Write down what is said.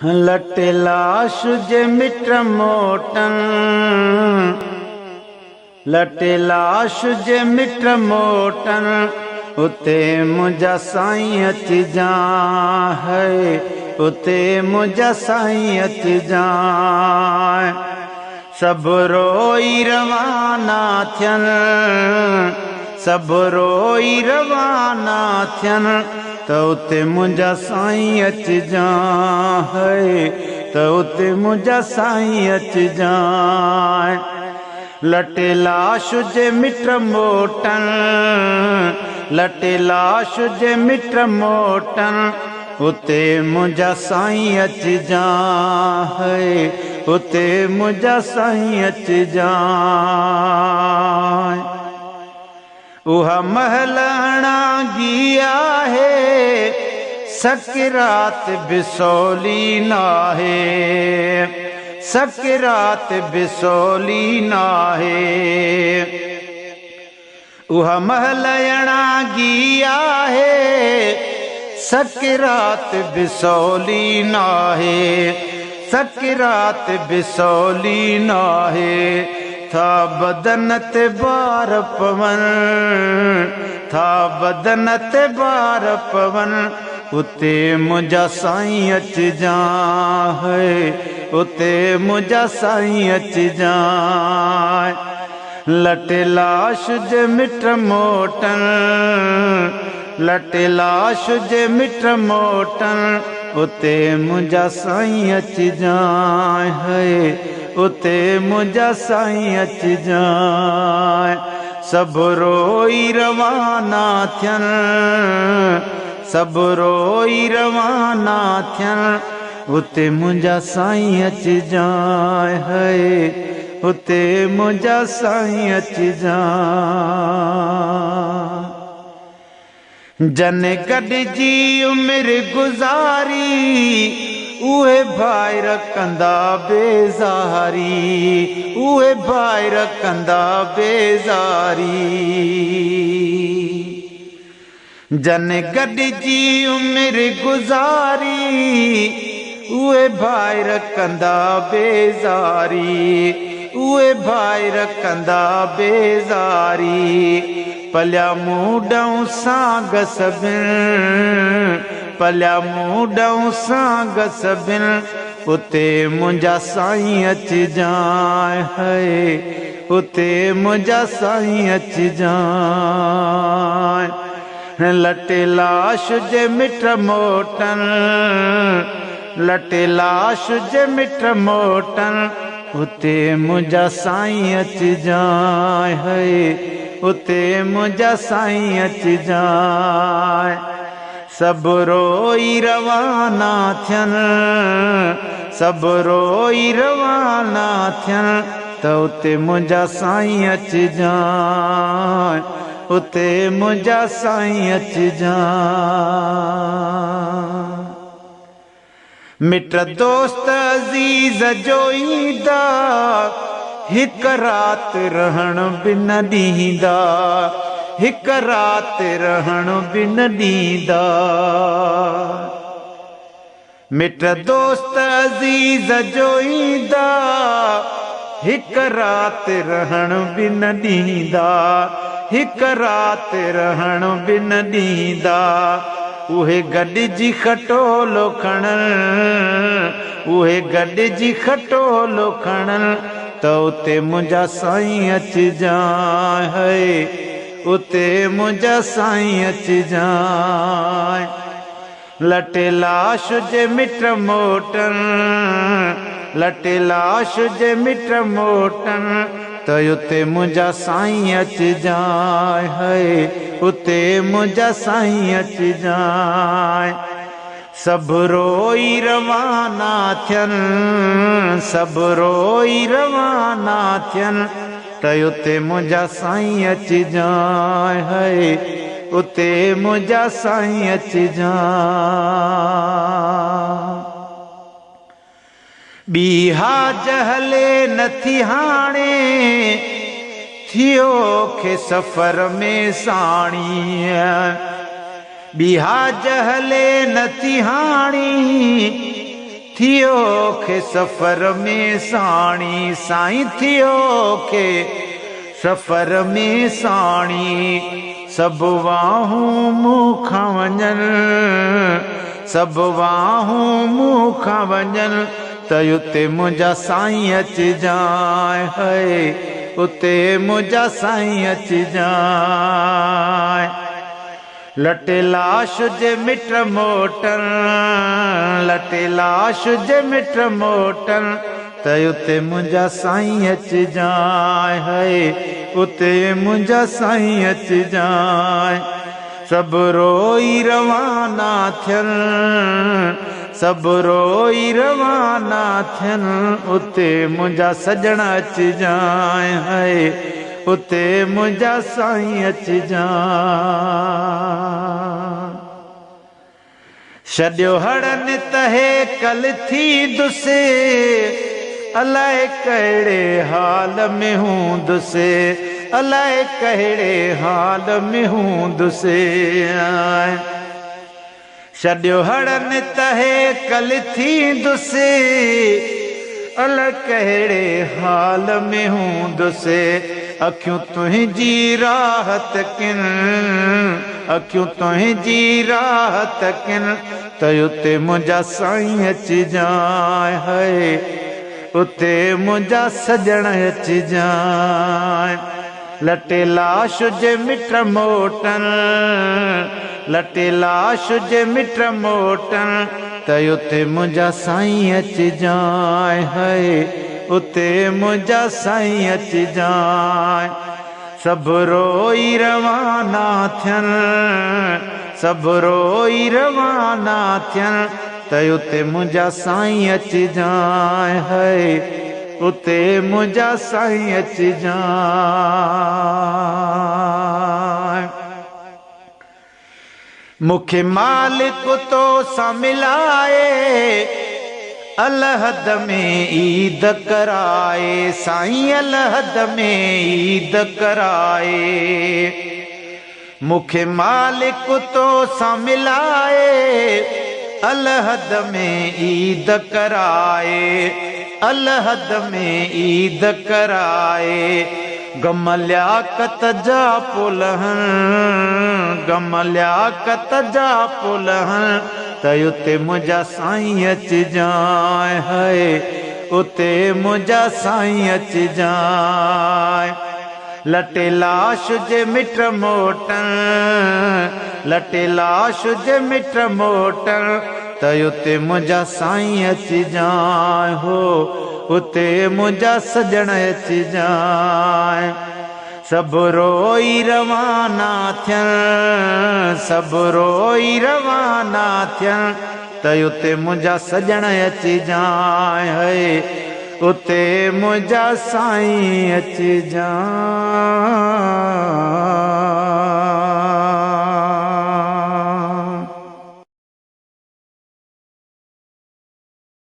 लटे लाश जे मिट मोटन, लटे लाश जे मिट मोटन, उते मुंहिंजा साईं अचिजांइ, उते मुंहिंजा साईं अचिजांइ। सभु रोई रवाना थियनि, सभु रोई रवाना थियनि, त उते मुंहिंजा साईं अचिजांइ, त उते मुंहिंजा साईं अचिजांइ। लटे लाश जे मिट मोटन, लटे लाश जे मिट मोटन, उते मुंहिंजा साईं अचिजांइ, उते मुंहिंजा साईं अचिजांइ। उहा महल अणागी आहे, सकरात बिसोली नाहे, सकरात बिसोली नाहे। उहा महल अणागी आहे, सकरात बिसोली नाहे, सकरात बिसोली नाहे। था बदन ते बार पवन, था बदन ते बार पवन, उते मुंहिंजा साईं अचिजांइ, उते मुंहिंजा साईं अचिजांइ। लटे लाश जे मिट मोटन, लटे लाश जे मिट मोटन, उते मुंहिंजा साईं अचिजांइ, उते मुंहिंजा साईं अचिजांइ। सभु रोई रवाना थियनि, सभु रोई रवाना थियनि, उते मुंहिंजा साईं अचिजांइ, उते मुंहिंजा साईं अचिजांइ। जन गॾिजी उमिरि गुज़ारी, उहे भाइर कंदा बेज़ारी, उहे भाइर कंदा बेज़ारी। जन गॾिजी उमिरि गुज़ारी, उहे भाइर कंदा बेज़ारी, उहे भाइर कंदा बेज़ारी। पलिया मूं सां सभिनि, पलिया मूं सां सभिनि, उते मुंहिंजा साईं अचिजांइ, उते मुंहिंजा साईं अचिजांइ। लटे लाश जे मिट मोटन, लटे लाश जे मिट मोटन, उते मुंहिंजा साईं अचिजांइ, उते मुंहिंजा साईं अचिजांइ। सभु रोई रवाना थियनि, सभु रोई रवाना थियनि, त उते मुंहिंजा साईं अचिजांइ, उते मुंहिंजा साईं अचिजांइ। मिट दोस्त अज़ीज़ जो ईंदा, हिकु राति रहण बि न ॾींदा, हिकु राति रहण बि न ॾींदा। मिट दोस्त अज़ीज़ जो ईंदा, हिकु राति रहण बि न ॾींदा, हिकु राति रहण बि न ॾींदा। उहे गॾिजी खटोलो खणनि, उहे गॾिजी खटोलो खणनि, त उते मुंहिंजा साईं अचिजांइ, उते मुंहिंजा साईं अचिजांइ। लटे लाश जे मिट मोटन, लटे लाश जे मिट मोटन, त उते मुंहिंजा साईं अचिजांइ, उते मुंहिंजा साईं अचिजांइ। सभु रोई रवाना थियनि, सभु रोई रवाना थियनि, त उते मुंहिंजा साईं अचिजांइ, उते मुंहिंजा साईं अचिजांइ। ॿी हाज हले नथी हाणे, थियो खे सफ़र में साणी। ॿी हाज हले नथी हाणी, थियो खे सफ़र में साणी, साईं थियो खे सफ़र में साणी। सभु वाहूं मूंखां वञनि, सभु वाहूं मूंखां वञनि, त उते मुंहिंजा साईं अचिजांइ, है उते मुंहिंजा साईं अचिजांइ। लटे लाश जे मिट मोटनि, लटे लाश जे मिट मोटनि, त उते मुंहिंजा साईं अचिजांइ, है उते मुंहिंजा साईं अचिजांइ। सभु रोई रवाना थियनि, सभु रोई रवाना थियनि, उते मुंहिंजा सॼण अचिजांइ, है उते मुंहिंजा साईं अचिजांइ। छॾियो हड़नि त हे कल थींदुसि, अलाए कहिड़े हाल में हूंदुसि, अलाए कहिड़े हाल में हूंदुसि। छॾियो हड़नि त हे कल थींदुसि, अलाए कहिड़े हाल में हूंदुसि। अखियूं तुंहिंजी राहत किन, अखियूं तुंहिंजी राहत किन, त उते मुंहिंजा साईं अचिजांइ, है उते मुंहिंजा सॼण अचिजांइ। लटे लाश जे मिट मोटनि, लटे लाश जे मिट मोटनि, त उते मुंहिंजा साईं अचिजांइ, है उते मुंहिंजा साईं अचिजांइ। सभु रोई रवाना थियनि, सभु रोई रवाना थियनि, त उते मुंहिंजा साईं अचिजांइ, है उते मुंहिंजा साईं अचिजांइ। मूंखे मालिक तो सां मिलाए, अलहद में ईद कराए, साईं अलहद में ईद कराए। मूंखे मालिक तो सां मिलाए, अलहद में ईद कराए, अलहद में ईद कराए। गम लियाकत जा पुलहन, गम लियाकत जा पुलहन, त उते मुंहिंजा साईं अचिजांइ, है उते मुंहिंजा साईं अचिजांइ। लटे लाश जे मिट मोटनि, लटे लाश जे मिट मोटनि, त उते मुंहिंजा साईं अचिजांइ, हो उते मुंहिंजा सॼण अचिजांइ। सभु रोई रवाना थियनि, सभु रोई रवाना थियनि, त उते मुंहिंजा सॼण अचिजांइ, है उते मुंहिंजा साईं अचिजांइ।